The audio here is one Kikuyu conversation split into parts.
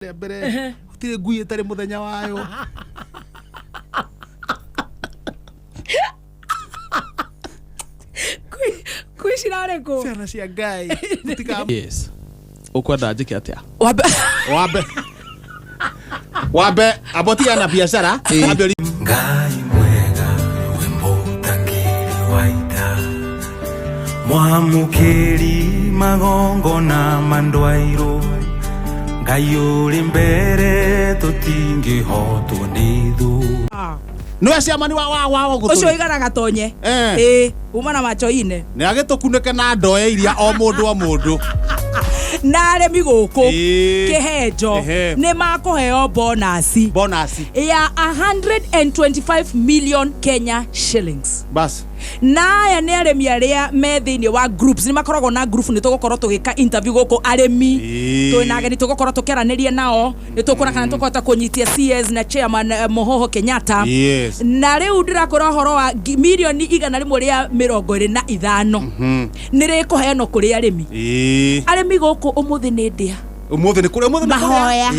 Rĩa mbere gũtirĩ ngui ĩtarĩ mũthenya wayo. Kwĩ cirarĩ kũ? Ciana cia Ngai mũtika. Yes, ũkwenda njĩke atĩa? Wambe. Wambe wambe amba ũtigane na biacara wambe Ngai mwega we mũtangĩri wa ita, mwamũkĩri magongona mandwairũ, Ngai ũrĩ mbere tũtingĩhotwo nĩ thũ. Nĩwe ciamani wa ũcio gũtũri. Ũigana gatonye. Eh. Ĩĩ, uma na machoine. Nĩ agĩtũkunĩke na ndoe iria o mũndũ o mũndũ. Na arĩmi gũkũ kĩhenjo nĩ makũheo bonasi bonasi ya 125 million Kenya shillings. Bas. Na aya nĩ arĩmi arĩa me thĩinĩ wa groups, nĩ makoragwo na group. Nĩ tũgũkorwo tũgĩka interview gũkũ arĩmi. Twĩna ageni tũgũkorwo tũkĩaranĩria nao, nĩ tũkuona kana tũkũhota kũnyitia CS na chairman Mohoho Kenyatta. Na rĩu ndĩrakwĩra ũhoro wa mirioni 125 nĩ rĩkũheanwo kũrĩ arĩmi. Arĩmi gũkũ ũmũthĩ nĩ ndĩa. Ũmũthĩ nĩ kũrĩa, ũmũthĩ nĩ kũrĩa. Mahoya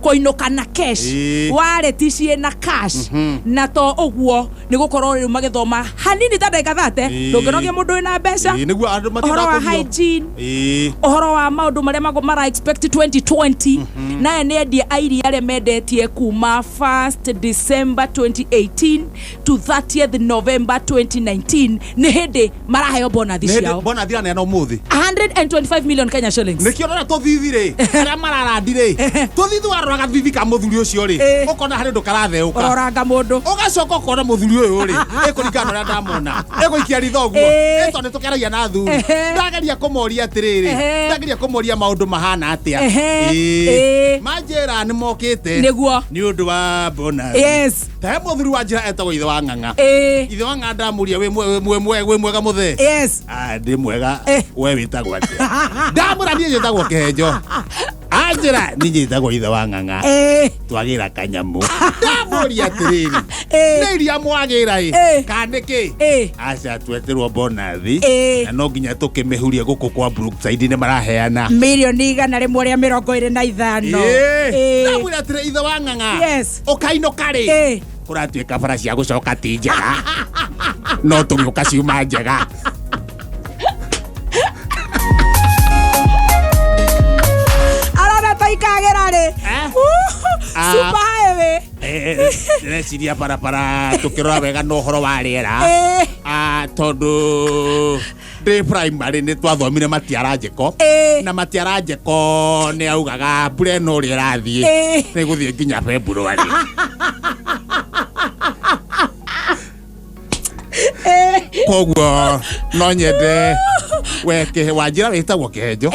kũinũka na cash, wallet ciĩna cash. Na to ũguo, nĩ gũkorwo rĩu magĩthoma hanini ta ndagĩka 30. Ndũngĩnogia mũndũ wĩna mbeca. Ĩĩ, nĩguo andũ Ũhoro wa matinakũgio. hygiene, ũhoro wa maũndũ marĩa mara expect 2020. Naya nĩ endia a iria arĩa mendetie kuma 1st December 2018 to 30th November 2019, nĩ hĩndĩ maraheo bonathi Nĩ hĩndĩ ciao. Bonathi iraneana ũmũthĩ. 125 million Kenya shillings. Nĩkĩo ndona tũthithi rĩ, arĩa mararandi rĩ, tũthithi, warora gathithi ka mũthuri ũcio rĩ, ũkona harĩ ũndũ karatheũka. Ũroranga mũndũ. Ũgacoka ũkona mũthuri ũyũ rĩ, ĩkũringana na ũrĩa ndamona, ĩgũikia ritho ũguo. Ĩ tondũ nĩtũkĩaragia na athuri, ndageria kũmoria atĩrĩrĩ, ndageria kũmoria maũndũ mahana atĩa. Manjĩra nĩ mokĩte nĩ ũndũ wa bonus. Ta he mũthuri wa njĩra etagwo ithe wa Ng'ang'a. Ithe wa Ng'ang'a, ndamũria, wĩ mwega mũthee? Yes. Ah, ndĩ mwega. We wĩtagwo atĩa? Ndamũra niĩ njĩtagwo Kĩhenjo. Anjĩra niĩ njĩtagwo ithe wa Ng'ang'a. Twagĩra kanyamũ. Ndamũria atĩrĩrĩ, nĩ iria mwagĩra ĩ kana nĩ kĩ? Aca, twetĩrwo bonathi na no nginya tũkĩmĩhurie gũkũ kwa Brookside, nĩ maraheana mirioni 125. Ndamwĩra atĩrĩ, ithe wa Ng'ang'a, ũkainũka rĩ? Kũratuĩka bara cia gũcoka ti njega, no tũgĩũka ciuma njega. Arona ta ikagĩra rĩ? Eh? Ah. Super highway. Ndĩreciria barabara tũkĩrora wega na ũhoro wa rĩera. Ah, tondũ ndĩ primary nĩ twathomire matiaranjĩko na matiaranjĩko nĩ augaga mbura ĩno ũrĩa ĩrathiĩ nĩ gũthiĩ nginya February. Koguo no nyende we kĩhe wanjĩra wĩtagwo Kĩhenjo,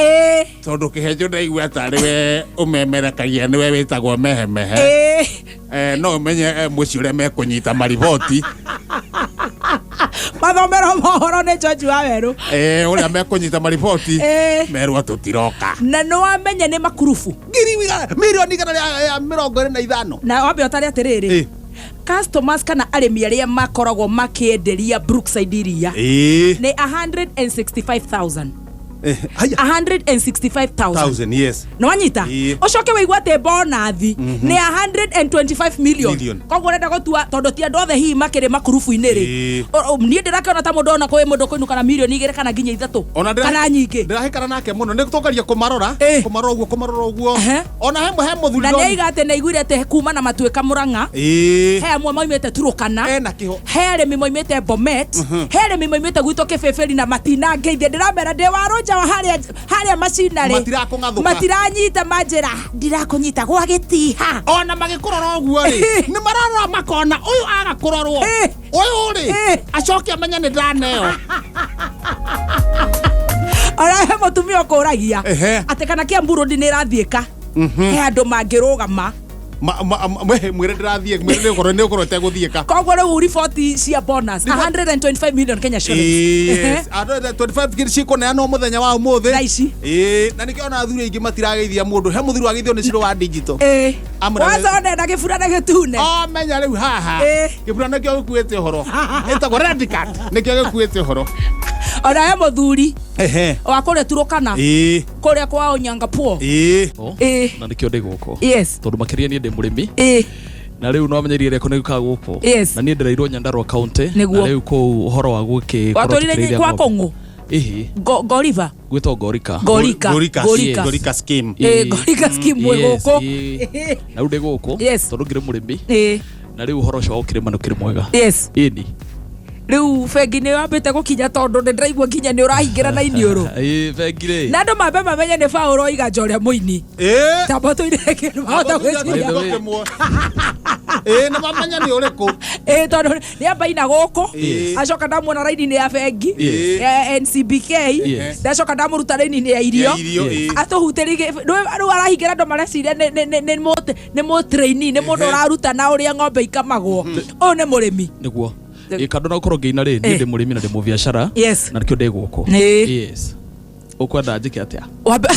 tondũ Kĩhenjo ndaigua tarĩ we ũmemerekagia, nĩwe wĩtagwo Mehemehe. No ũmenye mũciĩ ũrĩa mekũnyita mariboti. Mathomero mohoro nĩ George wa Werũ. Ũrĩa mekũnyita mariboti merwo tũtiroka. Na nĩ wamenya nĩ makurubu. Mirioni 125. Na wambe ũtare atĩrĩrĩ, customers kana arĩmi arĩa makoragwo makĩenderia Brookside iria nĩ 165,000. Haya. 165,000. Thousand, yes. Nĩ wanyita? Ĩĩ. Ũcoke wĩigua atĩ bonathi nĩ 125 million. Million. Koguo ũrenda gũtua, tondũ ti andũ othe hihi makĩrĩ makurubu-inĩ rĩ. Niĩ ndĩrakĩona ta mũndũ ona kwĩ mũndũ kũinũka na mirioni 2 kana nginya 3 Ona kana nyingĩ. Ndĩrahĩkana nake mũno, nĩ tũgeria kũmarora kũmarora ũguo, kũmarora ũguo. Ona he mũthuri Na nĩ aiga atĩ nĩ aiguire atĩ kuma na matuĩka Mũrang'a, he amwe maumĩte Turukana, Ena kĩho. He arĩmi maumĩte Bomet, he arĩmi maumĩte gwitũ Kĩbĩbĩri, na matinangeithia. Ndĩramera ndĩ wa rũnja wa harĩa macinarĩ. Matirakũng'athũka. Matiranyita, manjĩra ndirakũnyita gwa gĩtiha. Ona magĩkũrora ũguo rĩ, nĩ mararora makona ũyũ aga kũrorwo ũyũ rĩ, acoke amenye nĩ ndaneo. Ona he mũtumia ũkũragia atĩ kana Kiambu Road nĩ ĩrathiĩka, he andũ mangĩrũgama. Mwĩre ndĩrathiĩ, mwĩre nĩ ũkorwo ĩtegũthiĩka. Koguo rĩu riboti cia bonus 125 million Kenya shillings. Yes. Andũ 25 ngiri cikũneanwo mũthenya wa ũmũthĩ. Thaa ici. Ĩĩ, na nĩkĩo ona athuri aingĩ matirageithia mũndũ. He mũthuri wageithio nĩ Ciro wa digital. Amũra Kwanza onena gĩburana gĩtune. Omenya rĩu haha kĩburana nĩkĩo gĩkuĩte ũhoro, ĩtagwo red card, nĩkĩo gĩkuĩte ũhoro. Ona he mũthuri Ehe. wa kũrĩa Turukana, Ĩĩ. kũrĩa kwa Onyangapuo. Ĩĩ. Ĩĩ. Na nĩkĩo ndĩ gũkũ. Tondũ makĩria niĩ ndĩ mũrĩmi. Na rĩu no amenye iria rĩakwa nĩ gĩũkaga gũkũ. Na niĩ ndĩreirwo Nyandarua County. Nĩguo. Na rĩu kũu ũhoro wa gũgĩkorwo Watũrire tũkĩrĩithia kwa ng'ombe. Kũng'ũ? Ĩhĩ. Goriva? Gwĩtwo Ngorika. Ngorika. Ngorika. Ngorika. Ngorika scheme. Ĩĩ, Ngorika scheme mwĩ Yes, gũkũ. ĩĩ. Na rĩu ndĩ gũkũ. Tondũ ngĩrĩ mũrĩmi. Na rĩu ũhoro ũcio wa gũkĩrĩma nĩ ũkĩrĩ mwega. Ĩni. Rĩu bengi nĩ wambĩte gũkinya tondũ nĩ ndĩraigua nginya nĩ ũrahingĩra na iniũrũ. Ĩĩ, bengi rĩ. Na andũ mambe mamenye nĩ Paul Oiga Njoria mũini. Ĩĩ. Tamba tũire kĩndũ mahota gwĩciria. By the way. Ĩĩ, nĩ mamenya nĩ ũrĩkũ. Ĩĩ, tondũ nĩ amba ina gũkũ. Acoka ndamuona raini-inĩ ya bengi. Ya NCBK. Ndacoka ndamũruta raini-inĩ ya irio. Ya irio, ĩĩ. Atũhutĩrie rĩu arahingĩra andũ mareciria nĩ mũtrainee, nĩ mũndũ ũrarutana ũrĩa ng'ombe ikamagwo. Ũyũ nĩ mũrĩmi. Nĩguo. Ĩ, kando na gũkorwo ngĩina rĩ, niĩ ndĩ mũrĩmi na ndĩ mũbiacara. Na nĩkĩo ndĩ gũkũ. Yes. Ũkwenda njĩke atĩa? Wambe.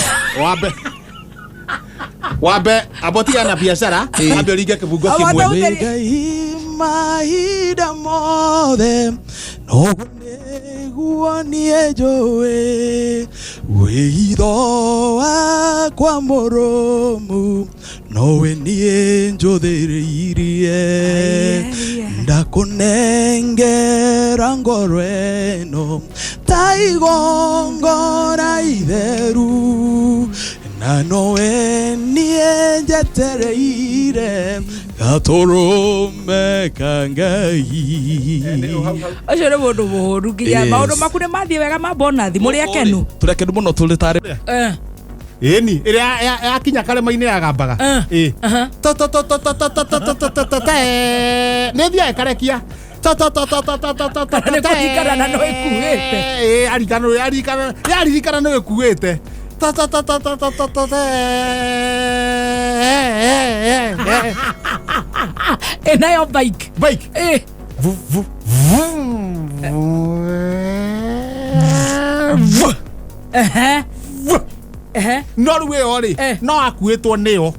Wambe. Wambe, amba ũtigane na biacara, wambe ũringe kĩbungo Amba kĩmwe. ũtau- Ngai mahinda mothe noguo nĩguo niĩ njũĩ wĩitho wakwa mũrũmu nowe niĩ njũthĩrĩirie ndakũnengera ngoro ĩno ta igongona itheru na nowe niĩ njetereire gatũrũme ka Ngai. Ũcio nĩ mũndũ mũhũru nginya maũndũ maku nĩ mathiĩ wega ma bonathi mũrĩ akenu. Tũrĩ akenu mũno tũrĩ tarĩ. Ĩni, ĩrĩa yakinya karĩma-inĩ yagambaga. Ĩĩ. To to to to to to to to to to to to te. Nĩ thiaga ĩkarekia. To to to to to to to to to Nĩ kũringana na no ĩkuĩte. Ĩĩ, arikana yarikana yaririkana nĩ ĩkuĩte. To to to to to to to to te. Ĩnayo bike. Bike. Vu vu vu. Vu. Vu. No rĩu ĩyo rĩ, no akuĩtwo nĩyo.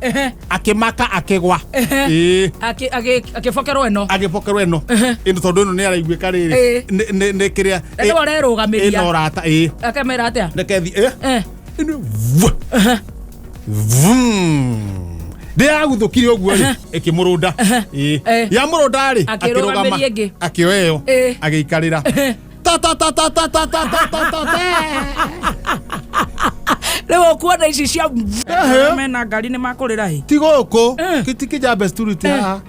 Akĩmaka akĩgwa. Ĩĩ. Akĩbokerwo ĩno. Agĩbokerwo ĩno. Ĩno tondũ ĩno nĩ araiguĩka rĩrĩ. Nĩ kĩrĩa. Na nĩwe ũrerũgamĩria. Ĩno ũrata, ĩĩ. Akamera atĩa? Reke thiĩ. Ĩno vu. Vum. Ndĩraguthũkire ũguo rĩ, ĩkĩmũrũnda. Ĩĩ. Yamũrũnda rĩ, Akĩrũgamĩria ĩngĩ. Akĩoya ĩyo. Agĩikarĩra. Ta ta ta ta ta ta ta ta ta ta. Rĩu ũkuona ici cia mena ngari nĩ makũrĩra ĩ. Ti gũkũ. Ti kĩjambe security haha.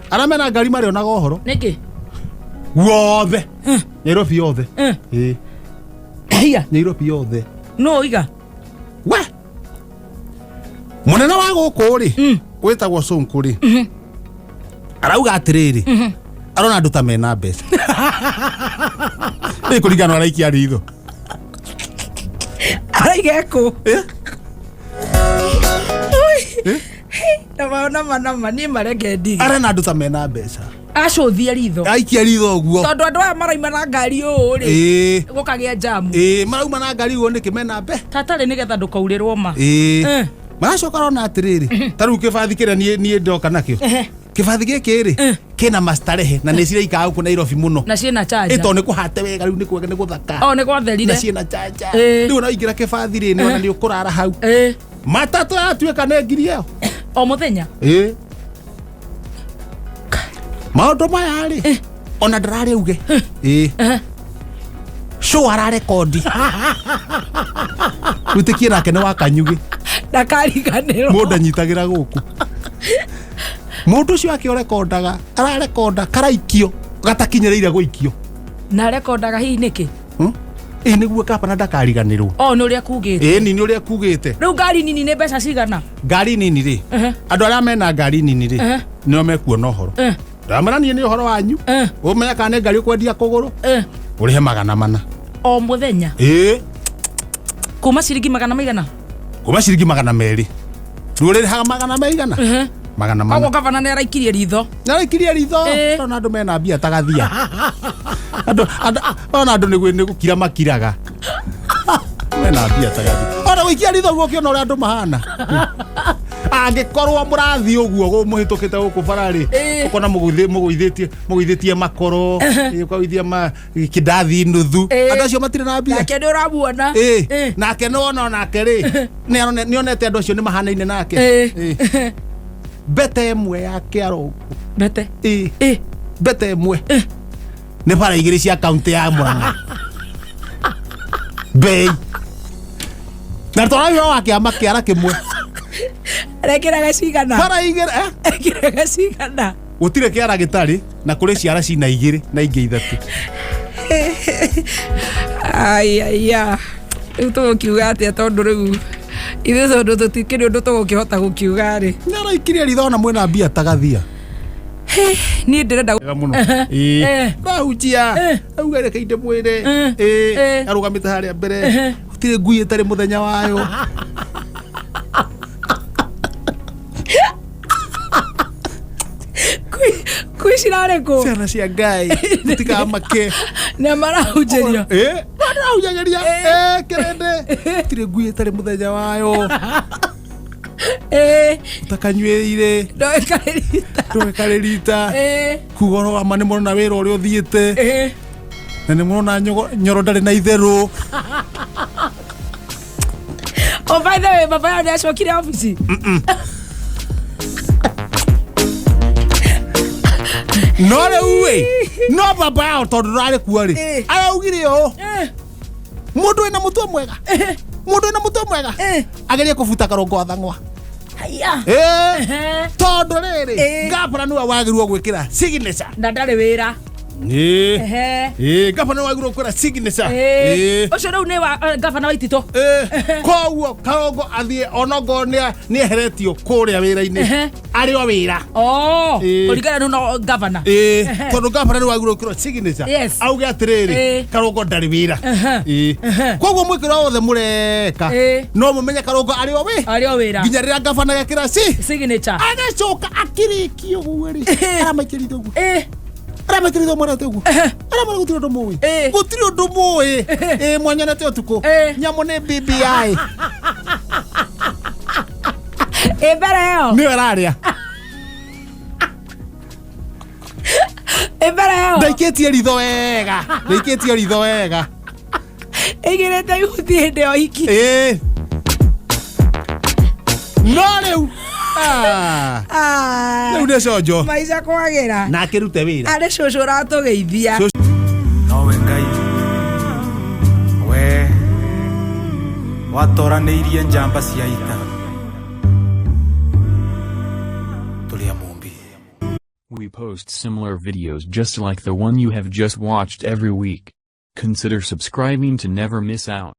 Arĩa mena ngari marĩonaga ũhoro. Nĩkĩ? Wothe. Nairobi yothe. Ĩĩ. Haiya. Nairobi yothe. Nũ ũiga? We. Mũnene wa gũkũ rĩ, wĩtagwo Sonko rĩ. Arauga atĩrĩrĩ. Arona andũ ta mena mbeca. Nĩ kũringana na araikia ritho. Araiga ekũ? Nama nama nama niĩ marenge ndige. Arena andũ ta mena mbeca. Acũthie ritho. Aikia ritho ũguo. Tondũ andũ aya maraima na ngari ũũ rĩ. Gũkagĩa jamu. Ĩĩ, marauma na ngari ũguo nĩkĩ mena mbe? Tatarĩ nĩgetha ndũkaurĩrwo ma. Ĩĩ. Maracoka arona atĩrĩrĩ, ta rĩu kĩbathi kĩrĩa niĩ ndoka nakĩo. Kĩbathi gĩkĩ rĩ, kĩna mastarehe na nĩ ciraikara gũkũ Nairobi mũno. Na ciĩna charger. Ĩ tondũ nĩ kũhate wega rĩu nĩ kwega nĩ gũthaka. O nĩ gwatherire. Na ciĩna charger. Rĩu ona waingĩra kĩbathi rĩ, nĩ ona nĩ ũkũrara hau. Matatũ yatuĩka nĩ ngiri ĩyo. O mũthenya? Ĩĩ. Maũndũ maya rĩ, ona ndararĩ auge. Ĩĩ. Show ararekondi. Wĩtĩkie nake nĩ wa Kanyugĩ. Ndakariganĩrwo. Mũndũ anyitagĩra gũkũ. Mũndũ ũcio wake ũrekondaga, ararekonda karaikio gatakinyĩrĩire gũikio. Na rekondaga hihi nĩkĩ? Ĩĩ nĩguo gabana ndakariganĩrwo. O nĩ ũrĩa kugĩte. Ĩĩ ni nĩ ũrĩa kugĩte. Rĩu ngari nini nĩ mbeca cigana? Ngari nini rĩ, andũ arĩa mena ngari nini rĩ, nĩo mekuona ũhoro. Ndamera niĩ nĩ ũhoro wanyu. Ũmenya kana nĩ ngari ũkwendia kũgũrũ. Ũrĩhe 400. O mũthenya? Ĩĩ. Kuma ciringi magana maigana? Kuma ciringi 200. Rĩu ũrĩhaga magana maigana? 400. Koguo gavana nĩ araikirie ritho. Nĩ araikirie ritho. Ona andũ mena mbia ta gathia. Andũ, andũ, ona andũ nĩ gũkira makiraga. Mena mbia ta gathia. Ona gũikia ritho guo ũkĩona ũrĩa andũ mahana. Angĩkorwo mũrathiĩ ũguo mũhĩtũkĩte gũkũ bara-rĩ, ũkona mũgũithĩtie makoro, ũkagũithia kĩndathi nuthu. Andũ acio matirĩ na mbia. Nake nĩ ũramuona. Nake nĩwona onake rĩ, nĩonete andũ acio nĩ mahanaine nake. Mbete ĩmwe ya kĩaro. Mbete. Mbete ĩmwe nĩ bara igĩrĩ cia kaunti ya Murang'a. Bei na tũraria wa kĩama kĩara kĩmwe. Rekĩraga cigana? Bara igĩrĩ, eh? Rekĩraga cigana? Gũtirĩ kĩara gĩtarĩ na kũrĩ ciara cina igĩrĩ na ingĩ ithatũ. Ai ai rĩu tũgũkiuga atĩa tondũ rĩu ithuĩ tondũ tũtikĩrĩ ũndũ tũgũkĩhota gũkiuga rĩ. Nĩaraikirie ritho ona mwĩna mbia tagathia. Niĩ ndĩrenda Wega mũno. Ndahunjia auga reke ndĩmwĩre, arũgamĩte harĩa mbere, gũtirĩ ngui ĩtarĩ mũthenya wayo. Ngui cirarĩ kũ? Ciana cia Ngai mũtikamake. Nĩ marahunjĩrio. Marahunjagĩria kĩrĩndĩ, gũtirĩ ngui ĩtarĩ mũthenya wayo. Utakanyuĩrĩire ndũgekarĩrita kuga ũhoro wa ma nĩ mũrona wĩra ũrĩa ũthiĩte na nĩ mũrona Nyoro ndarĩ na itherũ. Oh, by the way, baba yao nĩ acokire obici. No rĩu ĩ, no baba yao tondũ ndarĩ kuo rĩ, araugire ũũ, mũndũ wĩna mũtwe mwega, mũndũ wĩna mũtwe mwega agerie kũbuta karongo athang'wa. Haya. Tondũ rĩrĩ, gavana nĩwe wagĩrĩirwo gwĩkĩra signature na ndarĩ wĩra. Gavana nĩwe wagĩrĩirwo gwĩkĩra signature. Ũcio rĩu nĩ wa gavana wa Itito. Koguo karongo athiĩ onokorwo nĩ eheretio kũrĩa wĩra-inĩ, arĩ o wĩra. Kũringana rĩu no gavana. Tondũ gavana nĩwe wagĩrĩirwo gwĩkĩrwo signature. Auge atĩrĩrĩ, karongo ndarĩ wĩra. Koguo mwĩkĩra wothe mũreka, no mũmenye karongo arĩ o wĩ. Arĩ o wĩra. Nginya rĩrĩa gavana gekĩra signature. Agacoka akĩrĩkia ũguo rĩ, aramaikĩrire ũguo. Aramaikĩrire mwarete ũguo. Aramwĩra gũtirĩ ũndũ mũĩ. Gũtirĩ ũndũ mũĩ. Mwanyonete ũtukũ. Nyamũ nĩ BBI. Mbere ĩyo. Nĩyo ĩrarĩa. Mbere ĩyo. Ndaikĩtie ritho wega. Ndaikĩtie ritho wega. Ĩigĩrĩte ihuti hĩndĩ ya ũhiki. No rĩu. Rĩu nĩ conjo. Maica kwagĩra. Na akĩrute wĩra. Arĩ cũcũ ũratũgeithia. Nowe Ngai we watoranĩirie njamba cia ita tũrĩ a Mũmbi. We post similar videos just like the one you have just watched every week. Consider subscribing to never miss out.